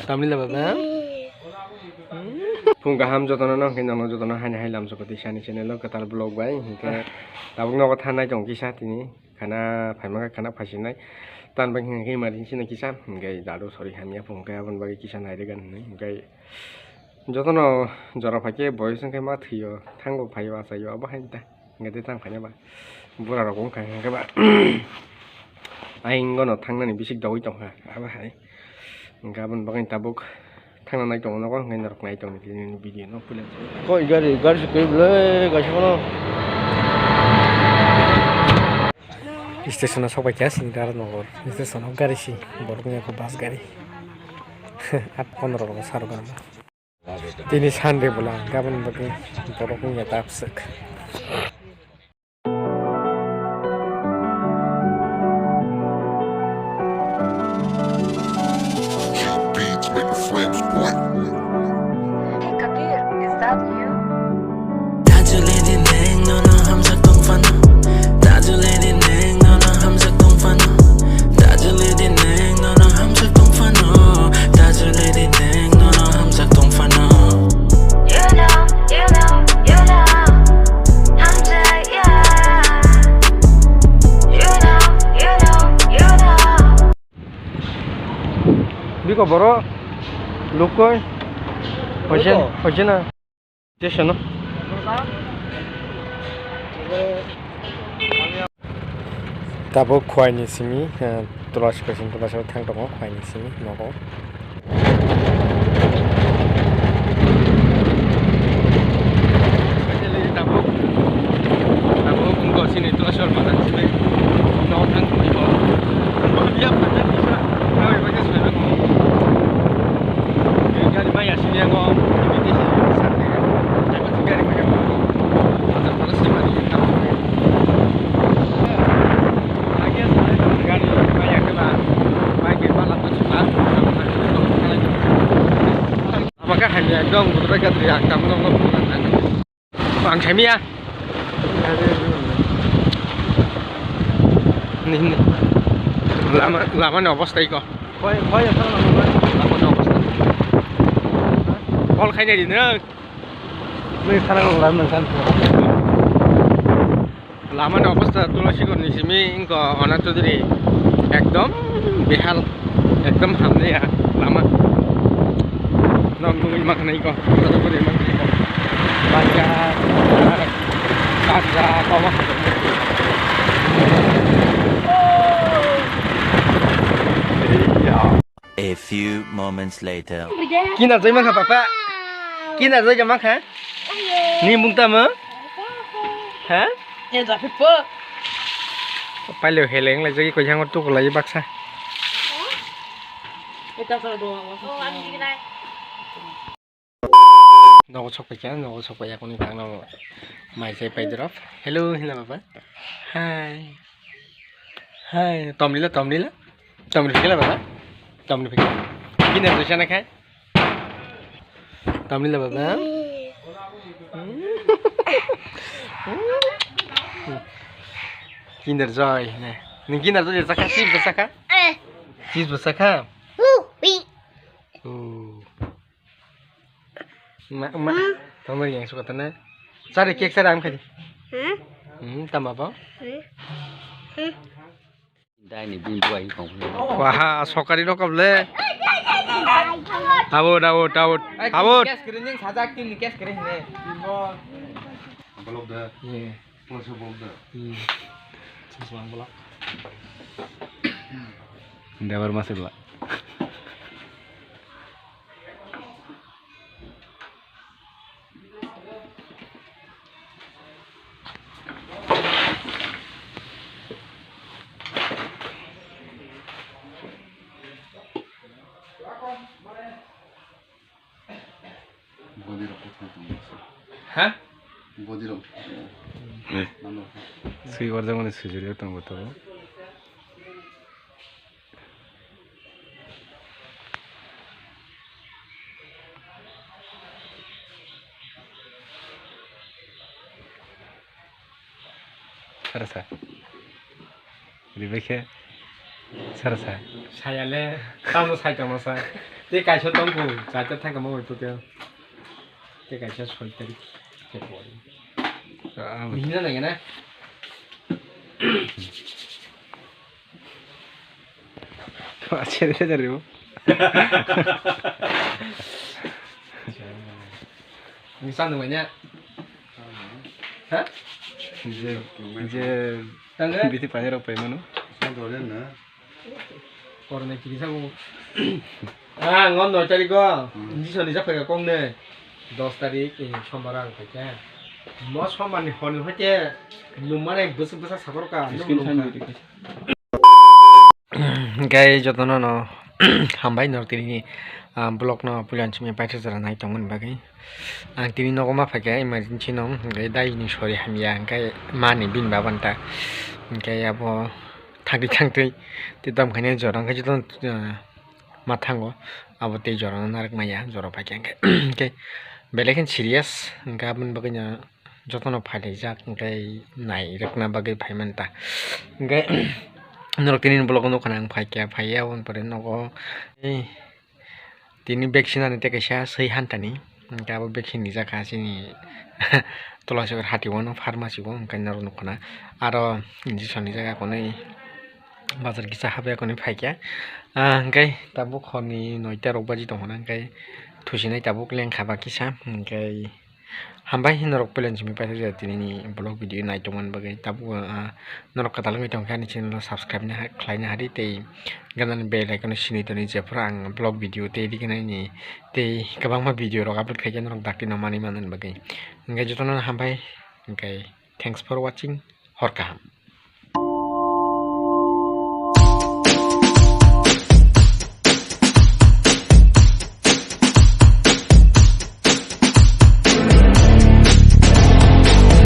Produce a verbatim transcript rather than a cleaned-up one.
Tamni le baba. Phung kaham jotono no, hwnkhe nono jotono haini hai lamsoko tei sani channel o kwtal vlog bai, hwnkhe tabuk nogo thanai tong kisa tini khana phaima khe khana phaisinai tan bai hwnkhe emergency no kisa hwnkhe dadu sori hamya phung khe aboni bagwi kisa nairegan hwnwi hwnkhe jotono jora phaikhe boyos wngkhe ma thwio thango phaio achaio abo hai ta. Hingke tei tang khaina ba. Bura rok wngkha hingke ba. Aying gono thangnani bisik dogwi tongkha. Abo hai. Hingke aboni bagwi tabuk thangna nai tongo nogo hingke norok nai tongni tini video no puila. Koi gari, gari se koi bwle, gari se kono. Station o sokbai kha sini Dara Nogor. Station o gari si borok ni bus gari. At pondro rok sarok gana. Tini Sunday bwla, gabon bagwi borok wngya ta bwswk. Hey Kabir, is that you? Biko boro lukoi hoise hoise na. Station o. Tabuk Khowai ni simi, eh, Tulasi Koison, Tulasi o thang tongo Khowai ni simi nogo. Tabuk, tabuk wngkha chini Tulasi o mata simi nogo thang tongwi bo. Bo biya phatar kisa, tabuk bai khe soi rwkho. Gari maya sini ang o, ini sini sakhe. Tabuk gari maya. Lama khe hamya ekdom budra gadri ang tam no no. Ang hamya. Ni, ni. Lama, lama ni obostha iko. Koi, koi, lama ni obostha. Kol khaina di nang. Nui khana ko lam nang kan. Lama ni obostha Tulasigarh ni simi wngkha Anand Chaudhary ekdom behal, ekdom hamya lama. Nok nugwi mankha iko, joto guri mankha iko. Bajak, bajak, bajak, omo. A few moments later. Kinar jai mankha papa. Kinar jai mankha. Ni mung tamo? Ha? Pailo heleng lai jagi koi hango tuku lai baksa. Nogo sok paikha, nogo sok paikha kuni kang nogo. Mai sai pai drop. Hello, hello baba. Hi. Hi, tomlila, tomlila. Tomri phikila baba. Tomri phikila. Kina tu sana khai. Tomlila baba. Kinder Joy ne. Ning Kinder Joy saka, chips saka? Eh. Chips saka? Uh, pi. Uh. Ma, ma. Hmm? Tamo yang suka tana. Sari cake sari am khadi. Hmm? Hmm, tama ba? Hmm? Hmm? Dai ni bini buai kong. Wah, sokari rokam le. Abo, abo, abo. Abo. Kes kering sajak tin kes kering ne. Bolok da. Ye. Bolok da. Hmm. Siswang bolok. Debar masih lah. Body rok khe thang tong. Ha? Body rok. Eh. Nang rok. Swi orjak mani sujuri tong bo to. Sara sa. Ribai khe. Sara sa. Saya le, tamo sai tamo sa. Te kaisa tongko, chaita thangkha mo to te. Te kaisa soi tarik February. Ah, hina nang na. Acha, de jare bo. Ni san nang ya? Ha? Je, je, tangre? Biti pani rok pai mano. Kornai kiri sabu. Ah, ngon noi tarik o. Hmm. Injection ni japhaga kong ne. Dos tarik, eh, sombar ang paikha. Mo sombar ni hor ni hoite. Lumane bwswk bwsa sabar ka. Screen time nukha. Hingke jotono no hambai norok tini, ah, vlog no puila simi paithak jora nai tongmani bagwi. Ang tini nogo ma phaikha emergency no, hingke dai ni sori hamya, hingke mani bini baba nta. Hingke abo thangtwi thangtwi tei tamo khainai jora hingke jotono, ah, ma thango. Abo tei jora no narwk maya, jora phaikha hingke, hingke belai kheno serious, hingke aboni bagwi no jotono phailaijak, hingke nai rwkna bagwi phaimani ta. Hingke norok tini ni vlog o nukha na ang phaikha, phaiya aboni pore nogo, eh, tini vaccine ani tei kaisa swi hantani, hingke abo vaccine rijak kha chini Tulasogor hati o no pharmacy o, hingke norok nukha na aro injection rijak kha konwi bazar kisa habya konwi phaikha, ah, hingke tabuk hor ni noita rok baji tongkha na, hingke thusinai tabuk lengkha ba kisa, hingke. Hambai norok puila simi paithak jora tini ni vlog video nai tongmani bagwi. Tabuk, ah, norok kwtal wngwi tongkha ani channel o subscribe na ha-, khlai na hari tei gana ni bell icon o sinwi toni, jephru ang vlog video tei riknai ni tei kwbangma video rok upload khaikhe norok dakti no manwi manani bagwi. Hingkhe jotono hambai, hingkhe thanks for watching, hor kaham.